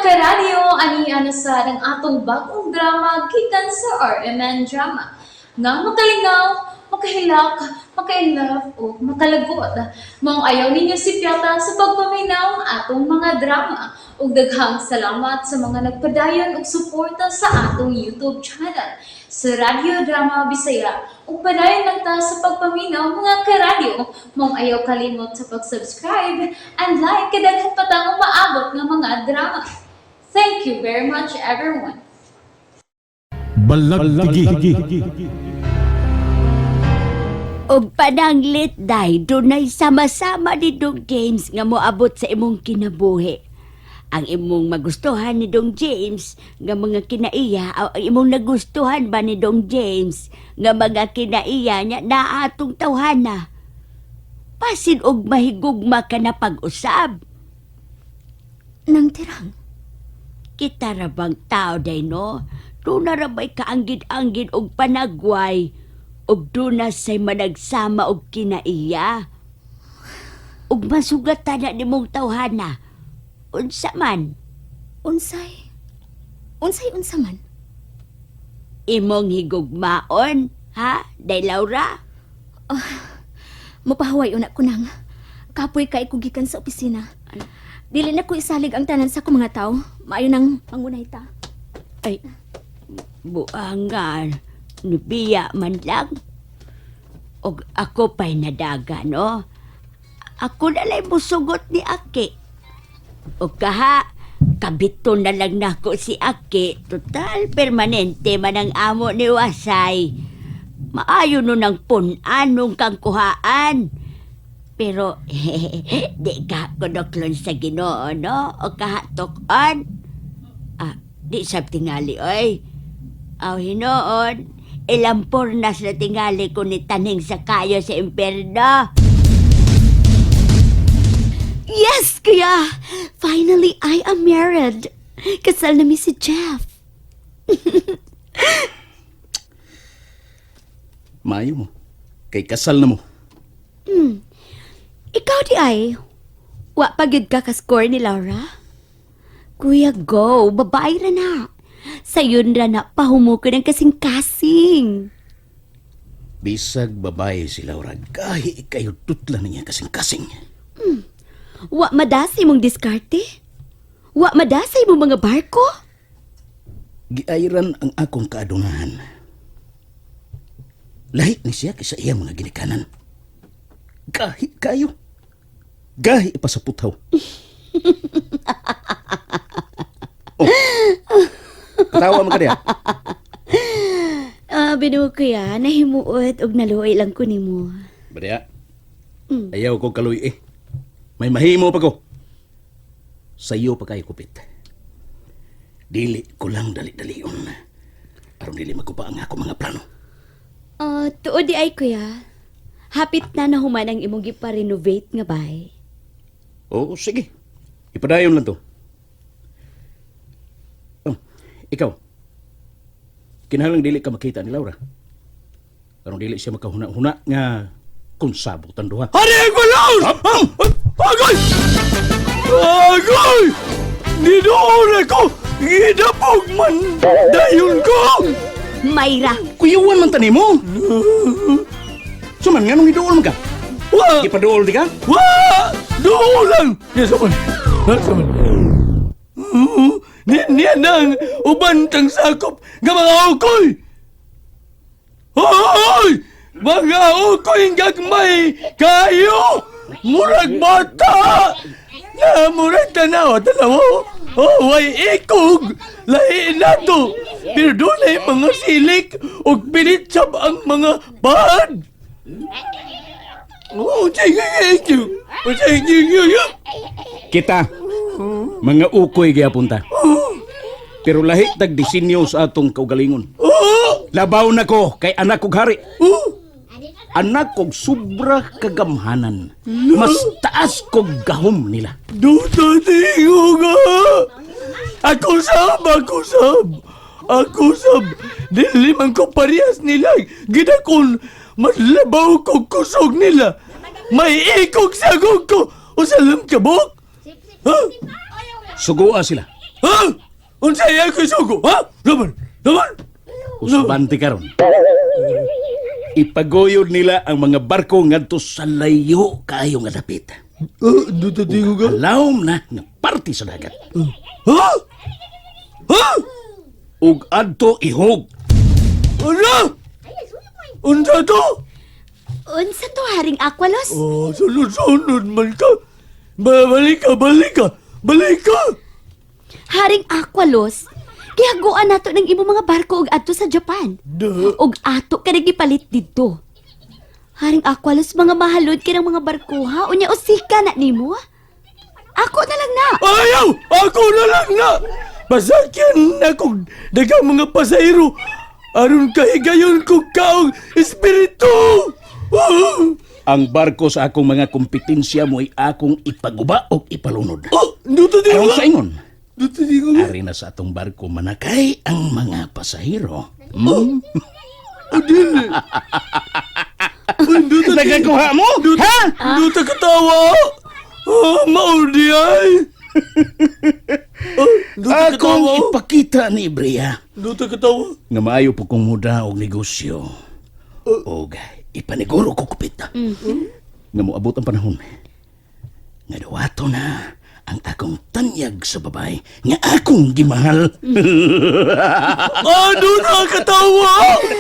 Karadyo, ani ana sa ang atong bagong drama gikan sa RMN Drama. Nga makalingaw, makahilak, maka-inlove o makalagot. Maong ayaw ninyo sipyata sa pagpaminaw ang atong mga drama. Ug daghang salamat sa mga nagpadayon og suporta sa atong YouTube channel sa Radyo Drama Bisaya. Ug padayon lang ta sa pagpaminaw, mga karadyo. Maong ayaw kalimot sa pag-subscribe and like kay daghan pa tang umaabot nga mga drama. Thank you very much, everyone. Balagtigi. Og pananglit, day, dunay sama-sama ni Dong James nga moabot sa imong kinabuhi. Ang imong magustuhan ni Dong James nga mga kinaiya, o ang imong nagustuhan ba ni Dong James nga mga kinaiya niya naa atong tawhana. Pasin og mahigugma ka na pag-usab. Nang tirang. Kita ra bang tao day, no? Duna ra ba'y kaanggid-anggid og panagway og duna say managsama og kinaiya. Ug masugatan na nimong tawhana. Unsa man? Unsay? Unsay unsa man? Imong higugmaon, ha? Day Laura? Mapahuway una ko nang. Kapoy kay ko gikan sa opisina. Dili na ko isalig ang tanan sa akong mga tao. Maayo nang pangunay ta. Ay, buangan. Nibiya man lang. Og ako pa'y nadaga, no? Ako na lang musugot ni Aki. O kaha, kabito na lang nako si Aki. Total, permanente man ang amo ni Wasay. Maayo nun ang punan nung kang kuhaan. Pero, di ka kunoklon sa Ginoo, no? O kaha tok-on. Ah, di sab tingali, oy. Aw, hinoon, ilang pornas na tingali ko ni taning sa kayo sa impyerno. Yes, kuya! Finally, I am married. Kasal na mi si Jeff. Maayo mo. Kay kasal na mo. Ikaw di ay. Wa pa gyud ka ka-score ni Laura? Kuya, go. Babae ra na. Sayon ra na pahumuko ng kasing-kasing. Bisag babae si Laura, gahi kayo tutla niya kasing-kasing. Wa madasay mong diskarte? Wa madasay mong mga barko? Giayran ang akong kaadungahan. Lahi ni siya kaysa iya mga ginikanan. Gahi kayo. Gahi pa sa putaw. Oh. Katawa man ka diha. Ah, binuo kuya, nahimuot og naluoy lang ko nimo. Ba diha? Ayaw ko kaluy eh. May mahimo pa ko. Sayo pa kayo kupit. Dili ko lang dali-dalion. Aron dili maguba ang ako mga plano. Ah, tuod di ay kuya. Hapit na nahuman ang imong gipa-renovate nga bay. Oo, sige. Ipadayon lang to. Oh, ikaw. Kinahanglang dili ka makita ni Laura. Aron dili siya makahuna-huna nga kung sabot ang duha. Hari ko lang! Agoy! Agoy! Nidoon ako! Gidapog man! Dayon ko! Mayra, Kuyuan man tani mo! Suman nga nung iduol man ka? Wa! Ipaduol di ka? Wa! Doon lang! Yes, man. Yes, man. Niya nang uban tang sakop nga mga ukoy! Hoy! Mga ukoy gagmay kayo! Murag bata! Na murag tanaw, tanaw! Oh, way ikog! Lahi na to! Pero dunay mga silik ug pinitsab ang mga pad! Oh, thank you! Oh, thank you! Kita, mga ukoy gyapon ta. Pero lahi tag disenyo sa atong kaugalingon. Labaw na ko kay anak kog hari. Anak kog sobra kagamhanan. Mas taas kog gahom nila. Duta tingo nga! Ako sab! Ako sab! Ako sab! Dili man ko parehas nila. Gidakon, mas labaw ko kusog nila. May ikog sagog ko! O salam kabok! Ha? Sugoa sila. Ha? Ha? Unsa iya ko isugo? Ha? Laman! Laman! Usbante karon. Ipaguyod nila ang mga barko ngadto sa layo kaayo nga dapit. Ah, duta tingo ka? Alawm na nga parte sa dagat. Ha? Ha? Ug adto ihog. Ano? Unsa to? Unsa to, Haring Aqualos? Oh, sunod-sunod man ka. Balik ka, balik ka, balik ka. Haring Aqualos, gihaguan nato ng imong mga barko og adto sa Japan. Da. Og ato ka gipalit didto. Haring Aqualos, mga mahalod ka ng mga barko ha? Unya usika na nimo? Ako na lang na. Ayaw! Ako na lang na! Masakyan akong daghang mga pasahero aron kahigayon ko kaong espiritu! Oh! Ang barko sa akong mga kompetensya mo'y akong ipaguba o ipalunod. Oh, duta tingo Aron ka? sa ingon, Duta tingo ka? ari na sa atong barko manakay ang mga pasahero. Hmm? Oh, dili. Uy, duta tingo. Nagakuha mo? Duta, Ha? duta katawa! Oh, maudi ay! Oh, duta Akong katawa! ipakita ni Bria Duta katawa! nga maayo po kong muda og negosyo og ipaniguro ko kupit nga moabot ang panahon nga dawato na ang akong tanyag sa babae nga akong gimahal. Ah, duta katawa!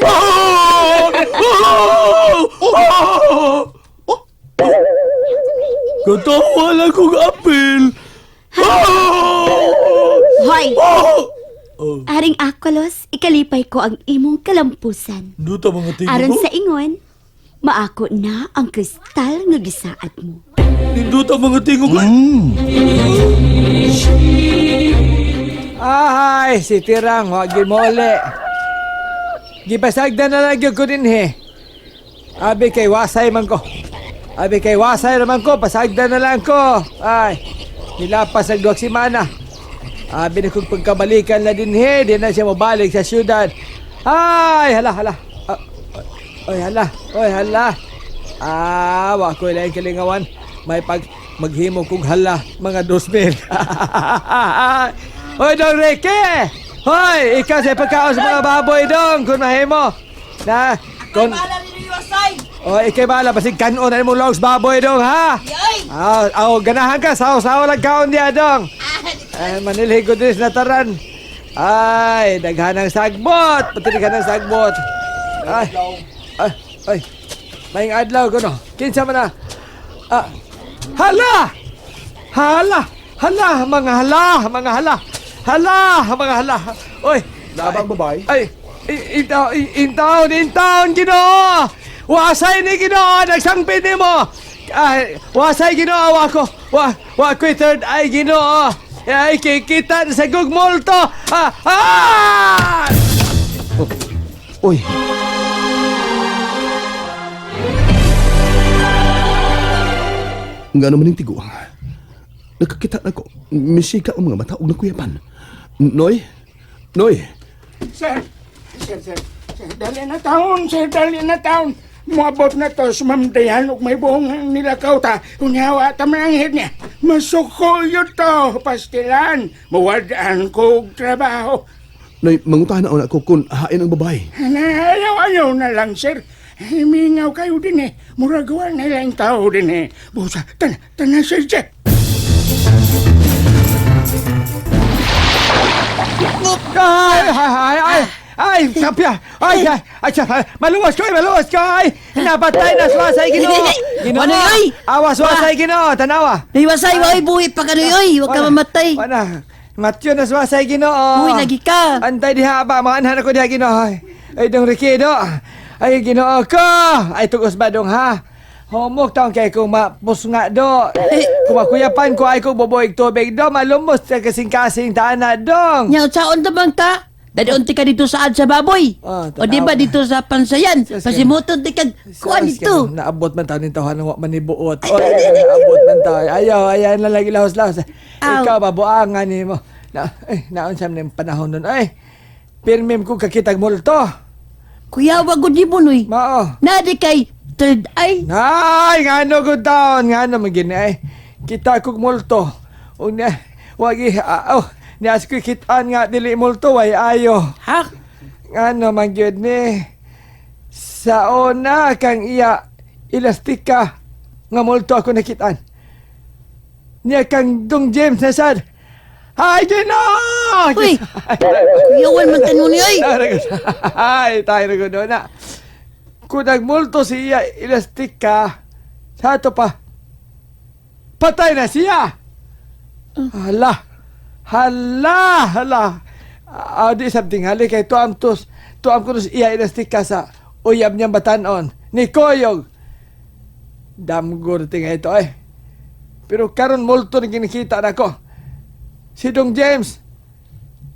Ah! Ah! Ah! Oh, Katawa lang kong apel! Ah! Hoy! Ah! Haring Aqualos, ikalipay ko ang imong kalampusan. Duta mga tingo Aron ko? sa ingon, maako na ang kristal nga gisaad mo. Duta mga tingo ko? Ay, si Tirang, wa gimole. Gipasagdan na lang gyud ko dinhi. Abi kay wasay man ko. Abi kay wasay naman ko, pasagdan na lang ko. Ay, nilapas ang duwag simana. Abi na kong pagkabalikan na dinhi, di na siya mabalik sa syudad. Ay, hala, hala. Ah, oy, hala, oy, hala. Ah, wa ko ilaing kalingawan. May pag maghimo kong hala, mga 2,000. Hoy, Dong Ricky! Hoy, ikaw sa pagkaon sa mga baboy, Dong, kung mahimo. Na, kung... Oy, ikay bala, basig kanon na imong logs baboy, Dong, ha? Aw, aw, ganahan ka, saw-saw lang kaon niya, Dong. Ay, manilhig ko din sa nataran. Ay, daghan ang sagbot. Pati daghan ang sagbot. Ay, ay, ay. Maing adlaw ko no. Kinsa man na? Ah, hala! Hala! Hala! Mga hala! Mga hala! Hala! Mga hala! Oy! Labang babae? Ay! Intaon! Intaon! Intaon! Ginoo! Wasay ni Ginoo! Nagsangpit ni mo! Ay, wasay Ginoo! Wa ko! Wa ko'y third eye Ginoo! Ay, kikita sa gugmulto! Ah! Ah! Uy! Nga naman yung tiguang. Nakakita na ko. Misika ang mga mata og nakuyapan. Noy? Noy? Sir, sir, sir, sir, dali na taon, sir, dali na taon. Muabot na to sa Ma'am Dayan ug may buhong nilakaw ta. Unyawa ta man ang head niya. Masuko yun to, pastilan. Muwadaan ko og trabaho. Noy, mangutahan na una ko kung hain ang babae. Na, ayaw, ayaw na lang, sir. Himingaw kayo din eh. Muragawa na lang tao din eh. Busa, tana, tana, sir, sir. Ay, ay, ay, ay! Ay, kapya! Ay, ay, ay, ay, maluwas ko, ay, maluwas ko, ay! Napatay na swasay, Ginoo! Ginoo! Ano, ay? Awa, swasay, Ginoo! Tanawa! Ay, wasay, way, buhi pa ka oy. Huwag ka mamatay. Wala. Matyo na swasay, Ginoo! Uy, lagi ka. Antay diha ba, mga anhan ako diha, Ginoo! Ay, ay, dong Ricky, do! Ay, Ginoo ko! Ay, tugos ba dong, ha? Humok taong kay kung mapus nga do. Kung makuyapan ko ay kung boboig tubig do, malumos sa kasing-kasing taana dong. Nya, saon ta bang ka? Dali unti ka dito sa sa baboy. Ah, O di ba tanaw. dito sa pansayan? Sus, Pasimuton ti kag kuan Sus, dito. kaya Naabot man taon yung tawahan ng manibuot. O, naabot man taon. Ayaw, ayaw na lagi lahos-lahos. Aw. Ikaw, babuangan ni mo. Na, ay, naon siya ng panahon nun. Ay, pirmim ko kakitag multo. Kuya, wag gud nimo noy. Mao. Nadi kay third eye. Ay, ngano good taon, ngano magini ay. Kita kog multo. Unya, wagi, ah, oh, Niya ko kitaan nga dili multo way ayo. Ha? Ngano man gyud ni? Sa una kang iya elastika nga multo ako nakitaan. Niya kang Dong James na sad. Ay, Ginoo! Uy! Kuyawan man tanon ni oy. Ay, tayo na gano'n na. Kung nagmulto si iya elastika, sa ato pa, patay na siya! Hala! Hala! Hala! Ah, di something hali kay tuam tos, tuam ko tos iya elastika sa uyab niyang batanon. Ni Koyog! Damgor tinga ito eh. Pero karon multo ni kinikita na ko. Si Dong James.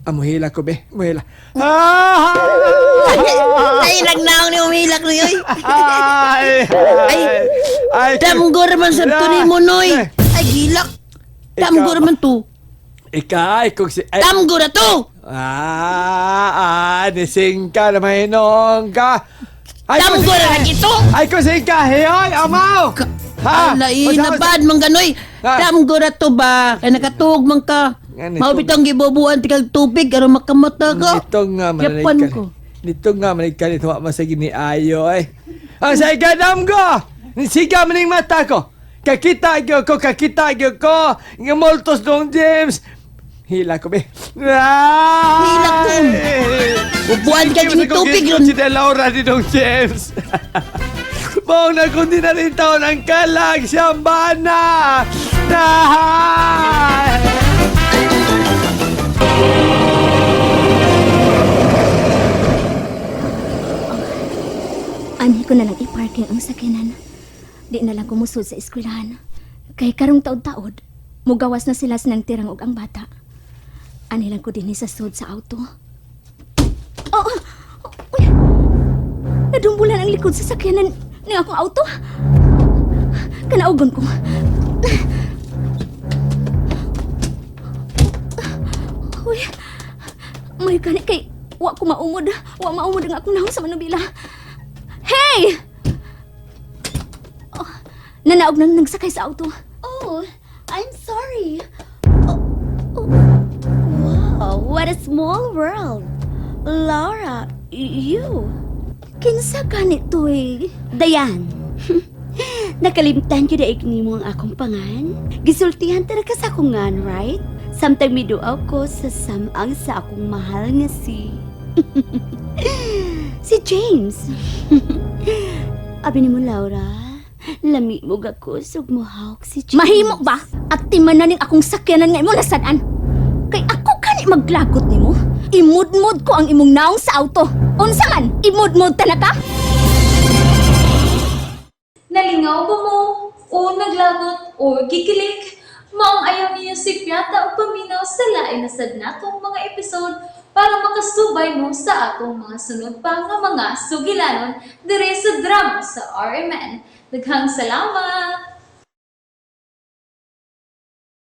Ah, muhila ko be. Muhila. Ah! Ay, nagnaong ni umilak ni oy. Ay! Ay! Ay! Damgor man sa to ni mo noy. Ay, gilak. Damgor man to. Ika, ay, kung si... Ay, Damgor na to. Ah, ah, nising ka na mahinong ka. Ay, kung Damgor si- na lagi to. Ay, kung sing ka, hiyoy, amaw! Ha? Alay Unsa- na bad man ganoy. Ha? Damgor na to ba? Kay nakatuog man ka. Nga, nito- Mao bitong gibubuan ti kag tubig aron makamata ka. Nito nga manalig Yapan ka. ko. Nito nga manalig ka. Nito nga masagi ni Ayo eh. Ang sa igadam ko! Nisiga maning mata ko! Kakita gyud ko, kakita gyud ko! Nga multos dong James! Hila ko be. Hila ko. Bubuan ka ni tubig ron. Si De Laura ni Dong James. Maong na kundi na rin taon ang kalag siyang bana! Nahay! Anhi ko na lang i-parking ang sakyanan. Di na lang kumusod sa eskwelahan. Kay karong taod-taod, mugawas na sila sa nang tirang og ang bata. Anhi lang ko dinhi sa sud sa auto. Oh! Uy! Nadumbulan ang likod sa sakyanan ng akong auto. Kanaugon ko. Uy! May gani kay wa ko maumod. Wa maumod ang akong nahong sa manubila. Hey! Oh, nanaog nang nagsakay sa auto. Oh, I'm sorry. Oh, oh. Wow, what a small world. Laura, you. Kinsa ganito eh? Dayan. Nakalimtan gyud daig nimo ang akong pangan. Gisultihan ta ra ka sa akong ngan, right? Samtang miduaw ko sa samang sa akong mahal nga si si James. Abi nimo Laura, lami mo gakos ug mohawk si James. Mahimo ba? At timananing akong sakyanan nga imo nasadan. Kay ako kani maglagot nimo. Imudmod ko ang imong naong sa auto. Unsa man? Imudmod ta na ka? Nalingaw ba mo? O naglagot o gikilig? Maong ayaw niyo si Piata o paminaw sa lain na sad natong mga episode para makasubay mo sa atong mga sunod pa nga mga sugilanon dire sa drama sa RMN. Daghang salamat!